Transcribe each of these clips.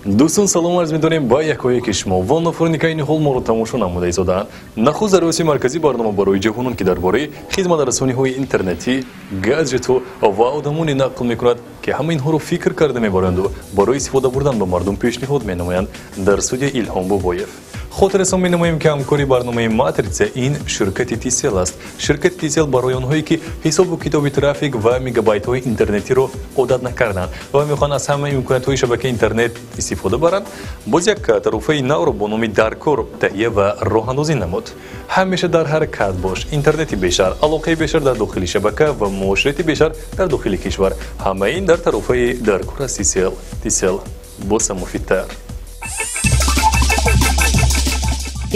Дӯстон, салом арз медорем ба якояки шумо ва нафароне ки айни ҳол моро тамошо намуда истодаанд. Нахуст дар раёси марказии барнома барои ҷавонон, ки дар бораи хизматрасониҳои интернетӣ, гаджетҳо ва одамоне нақл мекунад, ки ҳама инҳоро фикр карда мебаранду барои истифода бурдан ба мардум пешниҳод менамоянд. Дар студия Илҳом Бобоев. Хотиррасон менамоем, ки ҳамкори барномаи Матрица ин ширкати Тисел аст. Ширкати Тисел барои онҳое, ки ҳисобу китоби трафик ва мегабайтҳои интернетиро одат накарданд ва мехоҳанд аз ҳама имкониятҳои шабакаи интернет истифода баранд, боз як тарофаи навро бо номи Даркор таҳия ва роҳандозӣ намуд. Ҳамеша дар ҳаракат бош, интернети бештар, алоқаи бештар дар дохили шабака ва муоширати бештар дар дохили кишвар. Ҳамаи ин дар тарофаи Даркор аз Тисел. Тисел боз ҳам муфидтар.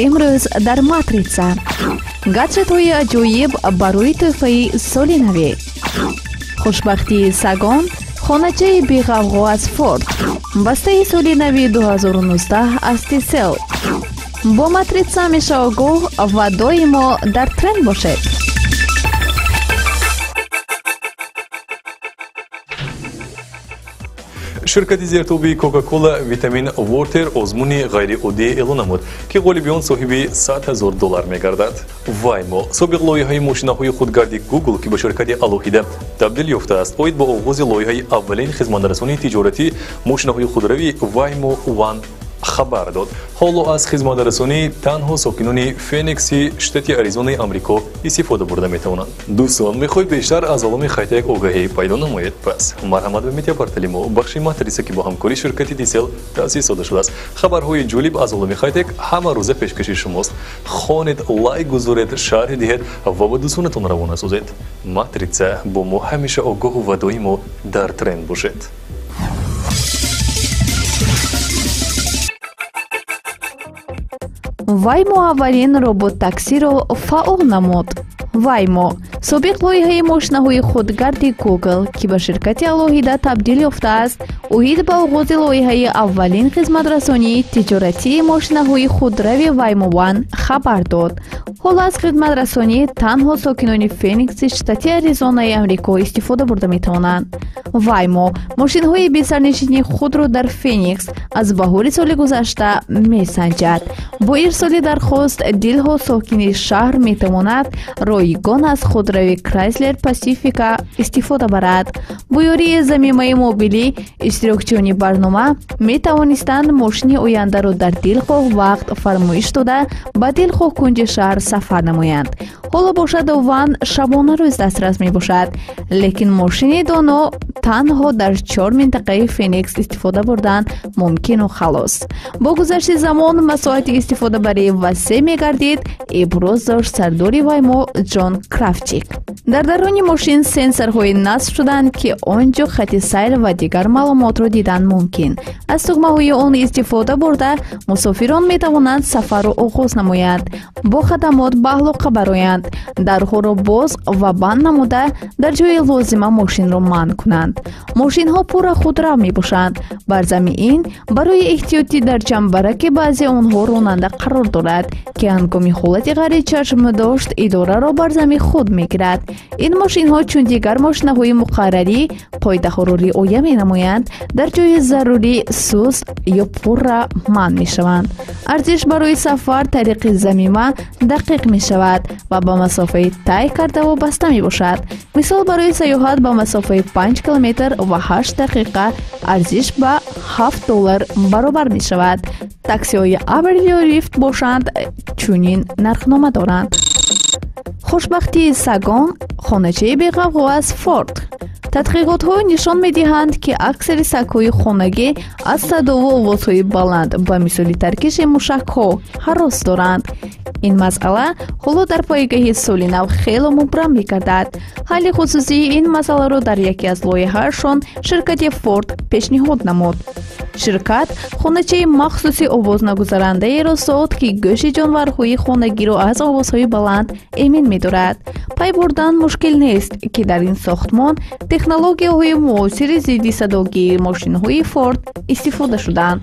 Имрӯз дар Матрица гаджетҳои аҷоиб барои тӯҳфаи соли наве, хушбахтии сагон, хоначаи беғавғо аз Форд, бастаи соли нави 2019 аз Тисел. Бо Матрица ҳамеша огоҳ ва доимо дар тренд бошед. Ширкати зертобии Кока-Кола Витамин Вортер озмуни ғайриоддӣ эълон намуд, ки ғолиби он соҳиби 100 000 доллар мегардад. Ваймо, собиқ лоиҳаи мошинаҳои худгарди Google, ки ба ширкати алоҳида табдил ёфтааст, оид ба оғози лоиҳаи аввалин хизматрасонии тиҷоратӣ мошинаҳои худравӣ Waymo One хабар дод. Ҳоло аз хизматрасонӣ танҳо сокинони Феникси штати Аризонаи Амрико истифода бурда метавонанд. Дӯстон, мехоҳед бештар аз олами хайтек огаҳӣ пайдо намоед? Пас марҳамат ба медиапортали мо, бахши Матриса, ки бо ҳамкории ширкати Тисел таъсис дода шудааст. Хабарҳои ҷолиб аз олами хайтек ҳама рӯза пешкаши шумост. Хонед, лайк гузоред, шарҳ диҳед ва ба дӯстонатон равона созед. Матрица, бо мо ҳамеша огоҳу ва доимо дар тренд бошед. Ваймо аввалин роботтаксиро фаъол намуд. Ваймо, собиқ лоиҳаи мошинаҳои худгарди Google, ки ба ширкати алоҳида табдил ёфтааст, оид ба оғози лоиҳаи аввалин хизматрасонии тиҷоратии мошинаҳои худрави Waymo One хабар дод. Ҳоло аз хизматрасонӣ танҳо сокинони Феникси штати Аризонаи Амрико истифода бурда метавонанд. Ваймо мошинҳои бесарнишини худро дар Феникс аз баҳори соли гузашта месанҷад. Бо ирсоли дархост дилҳо сокини шаҳр метавонад ройгон аз худрави Крайслер Пасифика истифода барад. Бо ёрии замимаи мобилӣ иштирокчиёни барнома метавонистанд мошини ояндаро дар дилхоҳ вақт фармоиш дода, ба дилхоҳ кунҷи шаҳр сафар намоянд. Ҳоло бошад, Ван шабона рӯз дастрас мебошад, лекин мошини доно танҳо дар чор минтақаи Феникс истифода бурдан мумкину халос. Бо гузашти замон масоҳати истифодабарӣ васеъ мегардид, иброз дошт сардори Ваймо Ҷон Крафчик. Дар даруни мошин сенсорҳое насб шуданд, ки он ҷо хати сайр ва дигар маълумотро дидан мумкин. Аз тугмаҳои он истифода бурда мусофирон метавонанд сафарро оғоз намоянд, бо хадамот ба алоқа бароянд, дарҳоро боз ва банд намуда, дар ҷои лозима мошинро манъ кунанд. Мошинҳо пурра худрав мебошанд. Бар зами ин, барои эҳтиётӣ дар чамбараки баъзе онҳо ронанда қарор дорад, ки ҳангоми ҳолати ғайричашмдошт идораро бар зами худ мегирад. Ин мошинҳо чун дигар мошинаҳои муқаррарӣ қоидаҳоро риоя менамоянд, дар ҷои зарурӣ суст ё пурра манъ мешаванд. Арзиш барои сафар тариқи замима дақиқ мешавад ва ба масофаи тай карда вобаста мебошад. Мисол, барои сайёҳат ба масофаи 5 километр ва 8 дақиқа арзиш ба 7 доллар баробар мешавад. Таксиҳои Uber ё Lyft бошанд, чунин нархнома доранд. Хушбахтии сагон, хоначаи беғавғо аз Форд. Тадқиқотҳо нишон медиҳанд, ки аксари сагҳои хонагӣ аз садову овозҳои баланд, ба мисоли таркиши мушакҳо, ҳарос доранд. Ин масъала ҳоло дар пойгоҳи соли нав хело мубрам мегардад. Ҳалли хусусии ин масъаларо дар яке аз лоиҳаашон ширкати Форд пешниҳод намуд. Ширкат хоначаи махсуси овознагузарандаеро сохт, ки гӯши ҷонварҳои хонагиро аз овозҳои баланд эмин медорад. Пай бурдан мушкил нест, ки дар ин сохтмон технологияҳои муосири зидди садогии мошинҳои Форд истифода шуданд.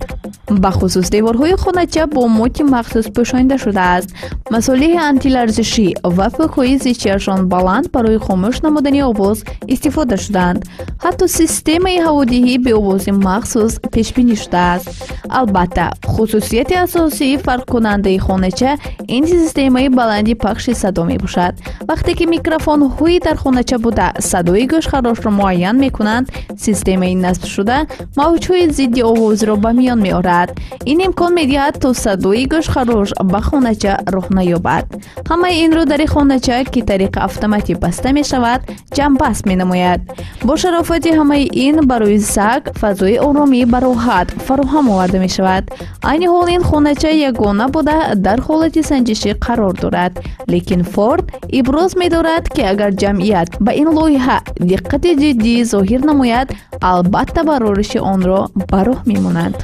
Бахусус деворҳои хонача бо моти махсус пӯшонида шудааст. Масолеҳи антиларзишӣ ва пӯкҳои зичиашон баланд барои хомӯш намудани овоз истифода шудаанд. Ҳатто системаи ҳаводиҳӣ беовози махсус пешбинӣ шудааст. Албатта, хусусияти асосии фарқкунандаи хонача ин системаи баланди пахши садо мебошад. Вақте ки микрофонҳои дар хонача буда садои гӯшхарошро муайян мекунанд, системаи насбшуда мавҷҳои зидди овозро ба миён меорад. Ин имкон медиҳад, то садои гӯшхарош ба хонача роҳ наёбад. Ҳамаи инро дари хонача, ки тариқи автоматӣ баста мешавад, ҷамъбаст менамояд. Бо шарофати ҳамаи ин барои саг фазои оромӣ бароҳат фароҳам оварда мешавад. Айни ҳол ин хонача ягона буда дар ҳолати санҷишӣ қарор дорад. Лекин Форд иброз медорад, ки агар ҷамъият ба ин лоиҳа диққати ҷиддӣ зоҳир намояд, албатта барориши онро ба роҳ мемонад.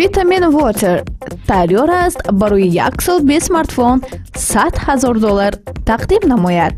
Vitamin Water тайёр аст барои як сол бе смартфон $100 000 тақдим намояд.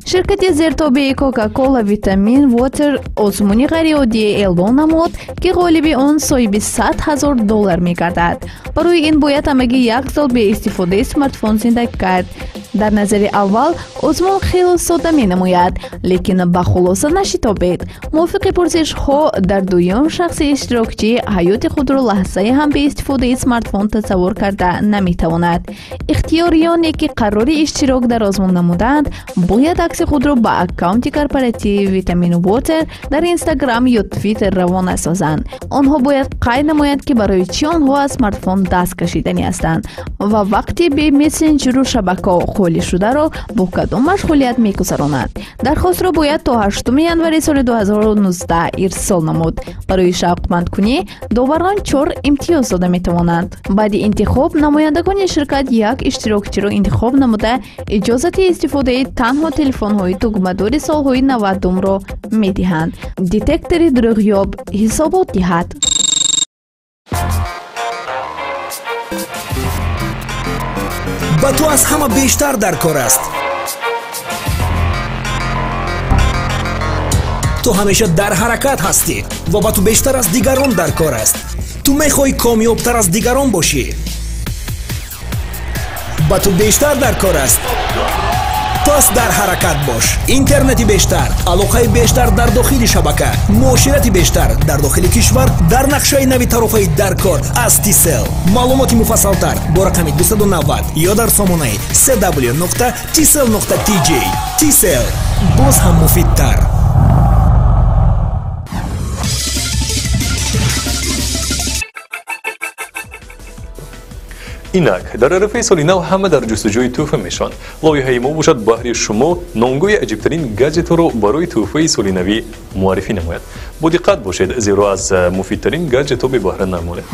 Ширкати зертобеи Coca-Cola Vitamin Water озмуни ғайриоддие эълон намуд, ки ғолиби он соҳиби $100 000 мегардад. Барои ин бояд ҳамагӣ як сол бе истифодаи смартфон зиндагӣ кард. Дар назари аввал озмун хело содда менамояд, лекин ба хулоса нашитобед. Мувофиқи пурсишҳо дар дуюм шахси иштирокчӣ ҳаёти худро лаҳзае ҳам бе истифодаи смартфон тасаввур карда наметавонад. Ихтиёриёне ки қарори иштирок дар озмун намуданд, бояд акси худро ба аккаунти корпоративи Vitamin Water дар Инстаграм ё Твиттер равона созанд. Онҳо бояд қайд намоянд, ки барои чӣ онҳо аз смартфон даст кашиданӣ ҳастанд ва вақти бе мессенҷеру шабакаҳо холӣ шударо бо кадом машғулият мегузаронанд. Дархостро бояд то 8 январи соли 2019 ирсол намуд. Барои шавқмандкунӣ доварон 4 имтиёз дода метавонанд. Баъди интихоб намояндагони ширкат як иштирокчиро интихоб намуда иҷозати истифодаи танҳо телефонҳои тугмадори солҳои 90-ро медиҳанд. Детектори дурӯғёб ҳисобот диҳад. Ба ту аз ҳама бештар дар кор аст. Ту ҳамеша дар ҳаракат ҳастӣ ва ба ту бештар аз дигарон дар кор аст. Ту мехоҳӣ комёбтар аз дигарон бошӣ. Ба ту бештар дар кор аст. Пас дар ҳаракат бош. Интернети бештар, алоқаи бештар дар дохили шабака, муоширати бештар дар дохили кишвар дар нақшаи нави тарофаи дар кор аз Tcell. Маълумоти муфассалтар бо рақами 290 ё дар сомонаи cw.tcell.tj. Tcell боз ҳам муфидтар. Инак, дар арафаи соли нав ҳама дар ҷустуҷӯи тӯҳфа мешаванд. Лоиҳаи мо бошад баҳри шумо номгӯи аҷибтарин гаджетҳоро барои тӯҳфаи соли навӣ муаррифӣ намояд. Бо диққат бошед, зеро аз муфидтарин гаджетҳо бебаҳра намонед.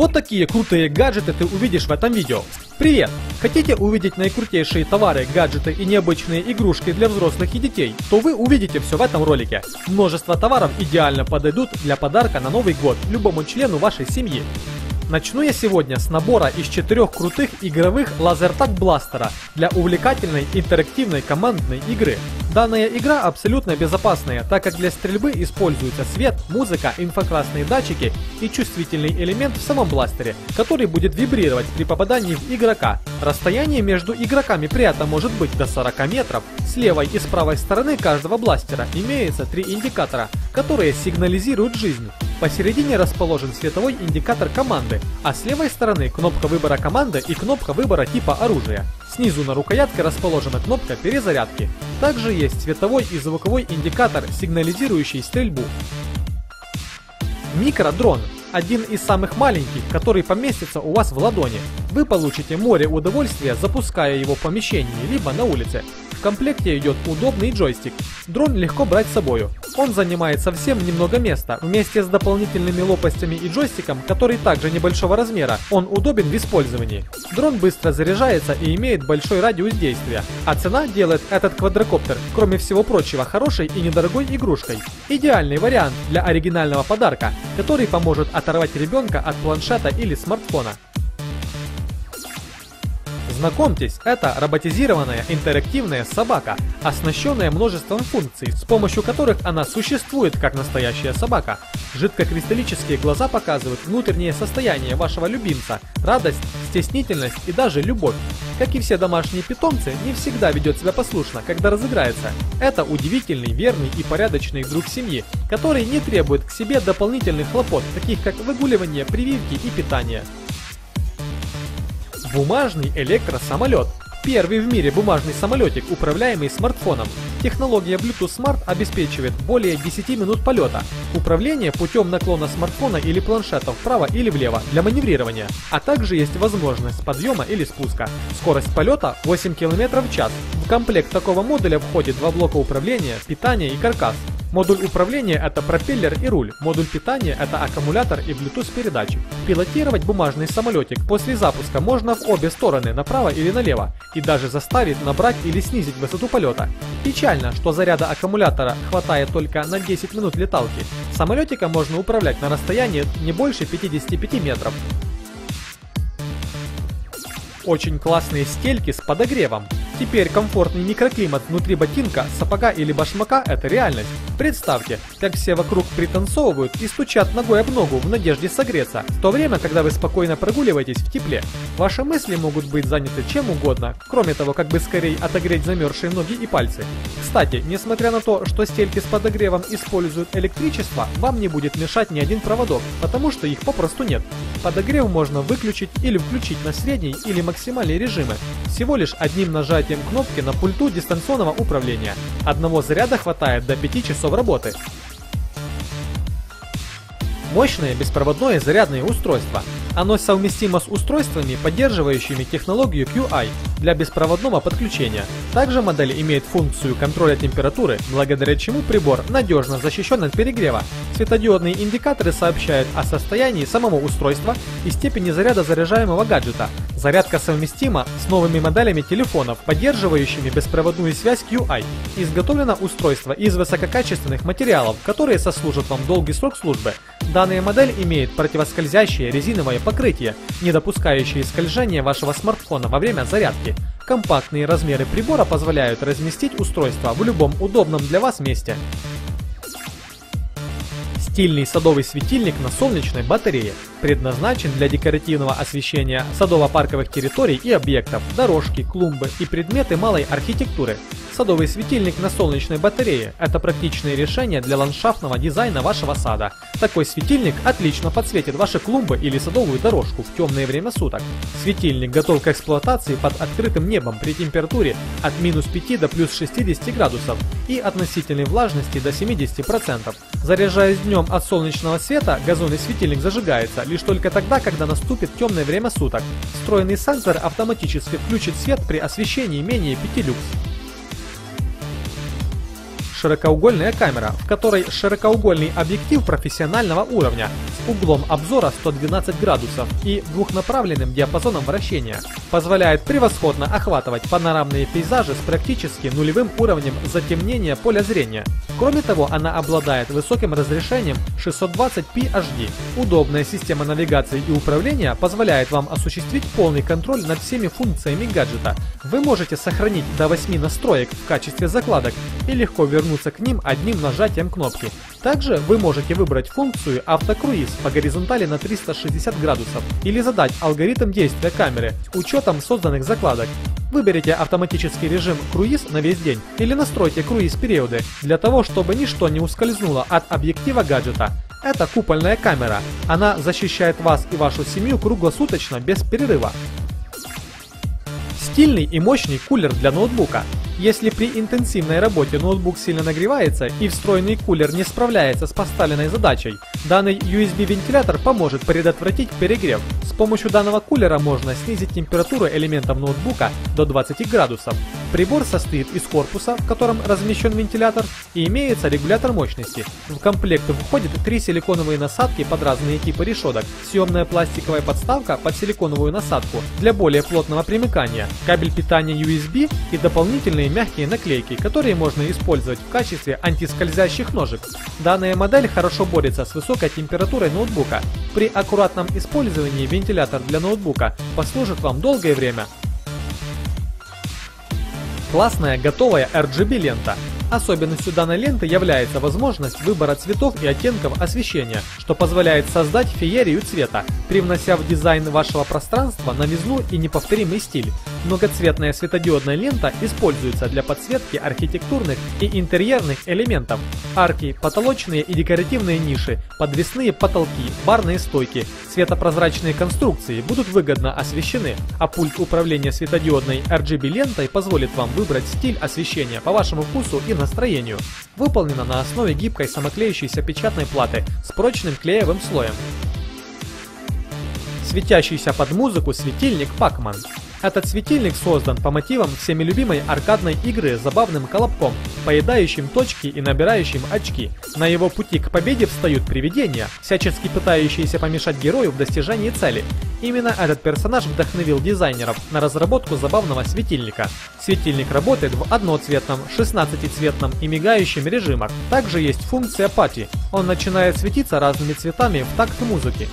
Вот такие крутые гаджеты ты увидишь в этом видео. Привет! Хотите увидеть наикрутейшие товары, гаджеты и необычные игрушки для взрослых и детей? То вы увидите все в этом ролике. Множество товаров идеально подойдут для подарка на Новый год любому члену вашей семьи. Начну я сегодня с набора из 4 крутых игровых лазертаг бластера для увлекательной интерактивной командной игры. Данная игра абсолютно безопасная, так как для стрельбы используется свет, музыка, инфракрасные датчики и чувствительный элемент в самом бластере, который будет вибрировать при попадании в игрока. Расстояние между игроками при этом может быть до 40 метров. С левой и с правой стороны каждого бластера имеется 3 индикатора, которые сигнализируют жизнь. Посередине расположен световой индикатор команды, а с левой стороны кнопка выбора команды и кнопка выбора типа оружия. Снизу на рукоятке расположена кнопка перезарядки. Также есть световой и звуковой индикатор, сигнализирующий стрельбу. Микродрон – один из самых маленьких, который поместится у вас в ладони. Вы получите море удовольствия, запуская его в помещении, либо на улице. В комплекте идет удобный джойстик. Дрон легко брать с собою. Он занимает совсем немного места. Вместе с дополнительными лопастями и джойстиком, который также небольшого размера, он удобен в использовании. Дрон быстро заряжается и имеет большой радиус действия. А цена делает этот квадрокоптер, кроме всего прочего, хорошей и недорогой игрушкой. Идеальный вариант для оригинального подарка, который поможет оторвать ребенка от планшета или смартфона. Знакомьтесь, это роботизированная интерактивная собака, оснащенная множеством функций, с помощью которых она существует как настоящая собака. Жидкокристаллические глаза показывают внутреннее состояние вашего любимца, радость, стеснительность и даже любовь. Как и все домашние питомцы, не всегда ведет себя послушно, когда разыграется. Это удивительный, верный и порядочный друг семьи, который не требует к себе дополнительных хлопот, таких как выгуливание, прививки и питание. Бумажный электросамолет. Первый в мире бумажный самолетик, управляемый смартфоном. Технология Bluetooth Smart обеспечивает более 10 минут полета. Управление путем наклона смартфона или планшета вправо или влево для маневрирования. А также есть возможность подъема или спуска. Скорость полета 8 км в час. В комплект такого модуля входит два блока управления, питание и каркас. Модуль управления – это пропеллер и руль, модуль питания – это аккумулятор и Bluetooth передатчик. Пилотировать бумажный самолетик после запуска можно в обе стороны, направо или налево, и даже заставить набрать или снизить высоту полета. Печально, что заряда аккумулятора хватает только на 10 минут леталки. Самолетика можно управлять на расстоянии не больше 55 метров. Очень классные стельки с подогревом. Теперь комфортный микроклимат внутри ботинка, сапога или башмака – это реальность. Представьте, как все вокруг пританцовывают и стучат ногой об ногу в надежде согреться, в то время, когда вы спокойно прогуливаетесь в тепле. Ваши мысли могут быть заняты чем угодно, кроме того, как бы скорее отогреть замерзшие ноги и пальцы. Кстати, несмотря на то, что стельки с подогревом используют электричество, вам не будет мешать ни один проводок, потому что их попросту нет. Подогрев можно выключить или включить на средний или максимальный режимы, всего лишь одним нажатием кнопки на пульту дистанционного управления. Одного заряда хватает до 5 часов работы. Мощное беспроводное зарядное устройство. Оно совместимо с устройствами, поддерживающими технологию QI для беспроводного подключения. Также модель имеет функцию контроля температуры, благодаря чему прибор надежно защищен от перегрева. Светодиодные индикаторы сообщают о состоянии самого устройства и степени заряда заряжаемого гаджета. Зарядка совместима с новыми моделями телефонов, поддерживающими беспроводную связь QI. Изготовлено устройство из высококачественных материалов, которые сослужат вам долгий срок службы. Данная модель имеет противоскользящее резиновое покрытие, не допускающее скольжения вашего смартфона во время зарядки. Компактные размеры прибора позволяют разместить устройство в любом удобном для вас месте. Стильный садовый светильник на солнечной батарее предназначен для декоративного освещения садово-парковых территорий и объектов, дорожки, клумбы и предметы малой архитектуры. Садовый светильник на солнечной батарее – это практичное решение для ландшафтного дизайна вашего сада. Такой светильник отлично подсветит ваши клумбы или садовую дорожку в темное время суток. Светильник готов к эксплуатации под открытым небом при температуре от минус 5 до плюс 60 градусов и относительной влажности до 70%. Заряжаясь днем от солнечного света, газонный светильник зажигается лишь только тогда, когда наступит темное время суток. Встроенный сенсор автоматически включит свет при освещении менее 5 люкс. Широкоугольная камера, в которой широкоугольный объектив профессионального уровня с углом обзора 112 градусов и двухнаправленным диапазоном вращения, позволяет превосходно охватывать панорамные пейзажи с практически нулевым уровнем затемнения поля зрения. Кроме того, она обладает высоким разрешением 620p HD. Удобная система навигации и управления позволяет вам осуществить полный контроль над всеми функциями гаджета. Вы можете сохранить до 8 настроек в качестве закладок и легко вернуться к ним одним нажатием кнопки. Также вы можете выбрать функцию «Автокруиз» по горизонтали на 360 градусов или задать алгоритм действия камеры с учетом созданных закладок. Выберите автоматический режим «Круиз» на весь день или настройте круиз-периоды для того, чтобы ничто не ускользнуло от объектива гаджета. Это купольная камера. Она защищает вас и вашу семью круглосуточно без перерыва. Стильный и мощный кулер для ноутбука. Если при интенсивной работе ноутбук сильно нагревается и встроенный кулер не справляется с поставленной задачей, данный USB-вентилятор поможет предотвратить перегрев. С помощью данного кулера можно снизить температуру элементов ноутбука до 20 градусов. Прибор состоит из корпуса, в котором размещен вентилятор, и имеется регулятор мощности. В комплект входит 3 силиконовые насадки под разные типы решеток, съемная пластиковая подставка под силиконовую насадку для более плотного примыкания, кабель питания USB и дополнительные мягкие наклейки, которые можно использовать в качестве антискользящих ножек. Данная модель хорошо борется с высокой температурой ноутбука. При аккуратном использовании вентилятор для ноутбука послужит вам долгое время. Классная готовая RGB лента. Особенностью данной ленты является возможность выбора цветов и оттенков освещения, что позволяет создать феерию цвета, привнося в дизайн вашего пространства новизну и неповторимый стиль. Многоцветная светодиодная лента используется для подсветки архитектурных и интерьерных элементов. Арки, потолочные и декоративные ниши, подвесные потолки, барные стойки, светопрозрачные конструкции будут выгодно освещены, а пульт управления светодиодной RGB лентой позволит вам выбрать стиль освещения по вашему вкусу и настроению. Выполнена на основе гибкой самоклеющейся печатной платы с прочным клеевым слоем. Светящийся под музыку светильник Pac-Man. Этот светильник создан по мотивам всеми любимой аркадной игры с забавным колобком, поедающим точки и набирающим очки. На его пути к победе встают привидения, всячески пытающиеся помешать герою в достижении цели. Именно этот персонаж вдохновил дизайнеров на разработку забавного светильника. Светильник работает в одноцветном, 16-цветном и мигающем режимах. Также есть функция пати. Он начинает светиться разными цветами в такт музыки.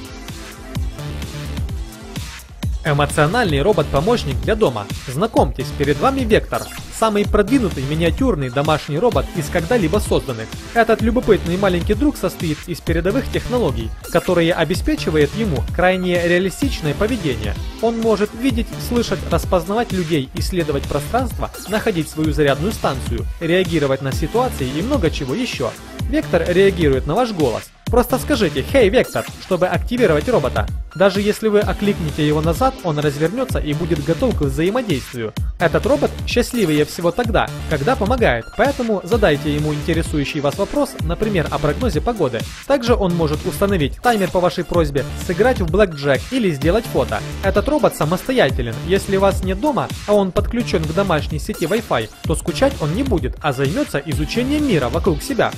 Эмоциональный робот-помощник для дома. Знакомьтесь, перед вами Вектор. Самый продвинутый миниатюрный домашний робот из когда-либо созданных. Этот любопытный маленький друг состоит из передовых технологий, которые обеспечивают ему крайне реалистичное поведение. Он может видеть, слышать, распознавать людей, исследовать пространство, находить свою зарядную станцию, реагировать на ситуации и много чего еще. Вектор реагирует на ваш голос. Просто скажите «Хей, Вектор», чтобы активировать робота. Даже если вы окликнете его назад, он развернется и будет готов к взаимодействию. Этот робот счастливее всего тогда, когда помогает, поэтому задайте ему интересующий вас вопрос, например, о прогнозе погоды. Также он может установить таймер по вашей просьбе, сыграть в блэкджек или сделать фото. Этот робот самостоятелен, если вас нет дома, а он подключен к домашней сети Wi-Fi, то скучать он не будет, а займется изучением мира вокруг себя.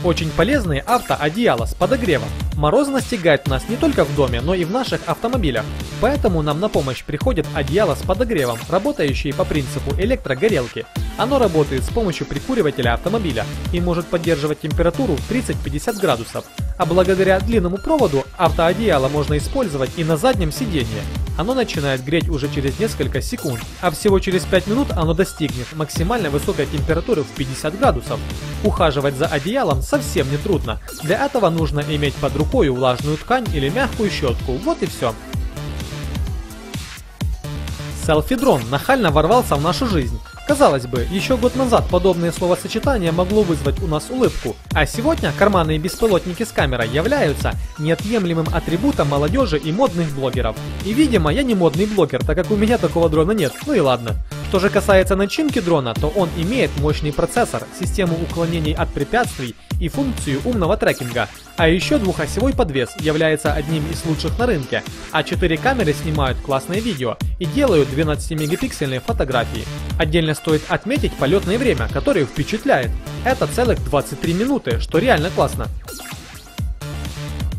Очень полезные автоодеяла с подогревом. Мороз настигает нас не только в доме, но и в наших автомобилях. Поэтому нам на помощь приходит одеяло с подогревом, работающее по принципу электрогорелки. Оно работает с помощью прикуривателя автомобиля и может поддерживать температуру в 30-50 градусов. А благодаря длинному проводу автоодеяло можно использовать и на заднем сиденье. Оно начинает греть уже через несколько секунд, а всего через 5 минут оно достигнет максимально высокой температуры в 50 градусов. Ухаживать за одеялом совсем не трудно. Для этого нужно иметь под рукой влажную ткань или мягкую щетку, вот и все. Селфи-дрон нахально ворвался в нашу жизнь. Казалось бы, еще год назад подобное словосочетание могло вызвать у нас улыбку, а сегодня карманные беспилотники с камерой являются неотъемлемым атрибутом молодежи и модных блогеров. И видимо, я не модный блогер, так как у меня такого дрона нет, ну и ладно. Что же касается начинки дрона, то он имеет мощный процессор, систему уклонений от препятствий и функцию умного трекинга. А еще двухосевой подвес является одним из лучших на рынке, а 4 камеры снимают классное видео и делают 12-мегапиксельные фотографии. Отдельно стоит отметить полетное время, которое впечатляет. Это целых 23 минуты, что реально классно.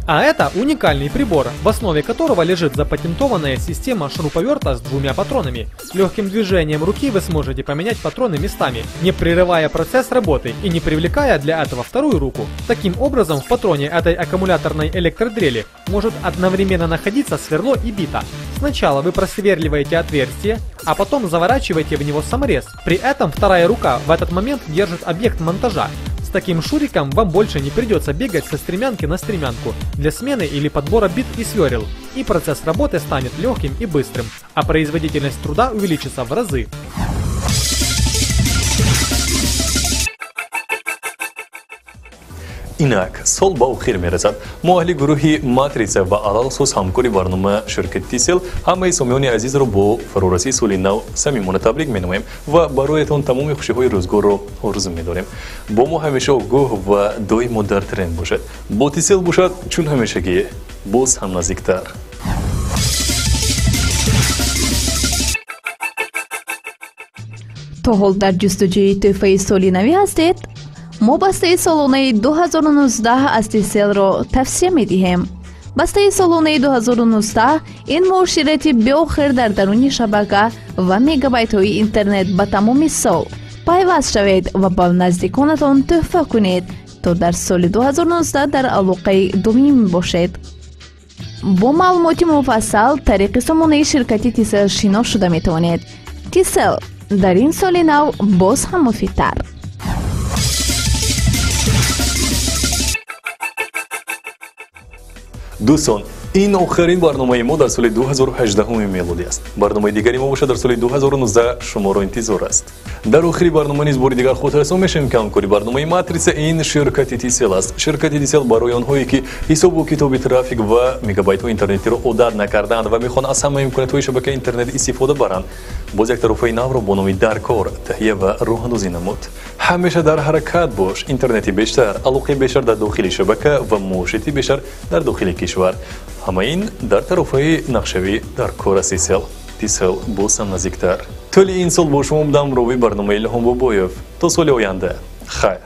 А это уникальный прибор, в основе которого лежит запатентованная система шуруповерта с двумя патронами. Легким движением руки вы сможете поменять патроны местами, не прерывая процесс работы и не привлекая для этого вторую руку. Таким образом, в патроне этой аккумуляторной электродрели может одновременно находиться сверло и бита. Сначала вы просверливаете отверстие, а потом заворачиваете в него саморез. При этом вторая рука в этот момент держит объект монтажа. С таким шуриком вам больше не придется бегать со стремянки на стремянку для смены или подбора бит и сверл, и процесс работы станет легким и быстрым, а производительность труда увеличится в разы. Инак сол ба охир мерасад. Мо аҳли гурӯҳи Матрица ва алалхусус ҳамкори барнома ширкати Тисел ҳамаи сомиёни азизро бо фарорасии соли нав самимона табрик менамоем ва бароятон тамоми хушиҳои рӯзгорро орзу медорем. Бо мо ҳамеша огоҳ ва доимо дар тренд бошад. Бо Тисел бошад, чун ҳамешагӣ боз ҳам наздиктар. То ҳол дар ҷустуҷӯи тӯҳфаи соли навӣ ҳастед? Мо бастаи солонаи 2019 аз Тиселро тавсия медиҳем. Бастаи солонаи 2019 ин муоширати беохир дар даруни шабака ва мегабайтҳои интернет ба тамоми сол. Пайваст шавед ва ба наздиконатон тӯҳфа кунед, то дар соли 2019 дар алоқаи доимӣ бошед. Бо маълумоти муфассал тариқи сомонаи ширкати Тисел шинос шуда метавонед. Tcell дар ин соли нав боз ҳам муфидтар. Дӯстон, ин охирин барномаи мо дар соли 2018 мелодӣ аст. Барномаи дигари мо бошад дар соли 2019 шуморо интизор аст. Дар охири барнома низ бори дигар хотиррасон мешавем, ки ҳамкори барномаи Матрица ин ширкати Tcell аст. Ширкати Tcell барои онҳое, ки ҳисобу китоби трафик ва мегабайтҳои интернетиро одат накардаанд ва мехоҳанд аз ҳама имкониятҳои шабакаи интернет истифода баранд, боз як тарофаи навро бо номи Даркор таҳия ва роҳандозӣ намуд. Ҳамеша дар ҳаракат бош, интернети бештар, алоқаи бештар дар дохили шабака ва муоширати бештар дар дохили кишвар. Ҳама ин дар тарофаи нақшавӣ Даркор аст. Tcell. Tcell боз ҳам наздиктар. Тӯли ин сол бо шумо будам ровии барномаи Илҳом Бобоев. То соли оянда. Хайр.